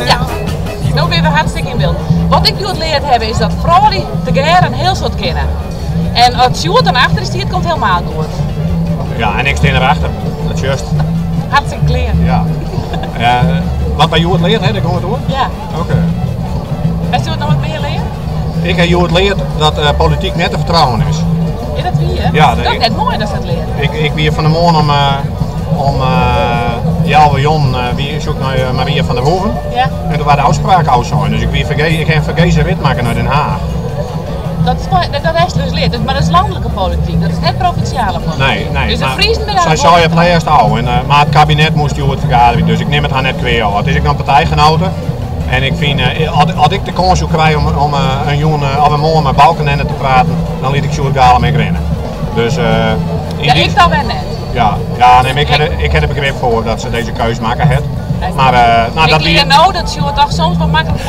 Ja, no binne we hartstikke yn byld. Wat ik hjoed leard haw is dat froulju tegearre in hiel soad kinne. En as Sjoerd dan achter dy stiet, komt it helemaal goed. Ja, en ik stean erachter. Dat is juist. Hartstikke klear. Ja. Wat wy hjoed leard ha, dêr gong it oer? Ja. Oké. Hast hjoed noch wat mear leard? Ik ha hjoed leard dat eh, polityk net te fertrouwen is. Is dat wier? Ja, dat is net moai dat dat leard. Ik, ik wie fan 'e moarn om, uh, om uh, healwei jûn wie, soek nei Maria van der Hoeven. Ja. En doe waard de ôfspraak ôfsein. Dus ik, wie ferge ik ha in fergeze rit makke nei Den Haag. Dat is, dat hast dus leard. Mar dat is lanlike polityk, dat is net provinsjale polityk. Nee, nee. Dus de Friezen binne Sy sei it lêst ôf. En, uh, mar it kabinet moast hjoed fergaderje, dus ik nim it har net kwea ôf. It is ek noch partijgenoten. En ik fyn, uh, as, as ik de kâns soe krije om, om uh, in jûn of in moarn mei Balkenende te praten, dan liet ik Sjoerd Galema ek rinne. Dus, ja, ik dan wer net. Ja, ja nee, mar ik ha, ik ha der begryp foar dat se dizze keus makke hat. Mar, uh, nou, ik dat lear no dat Sjoerd toch soms wat maklik.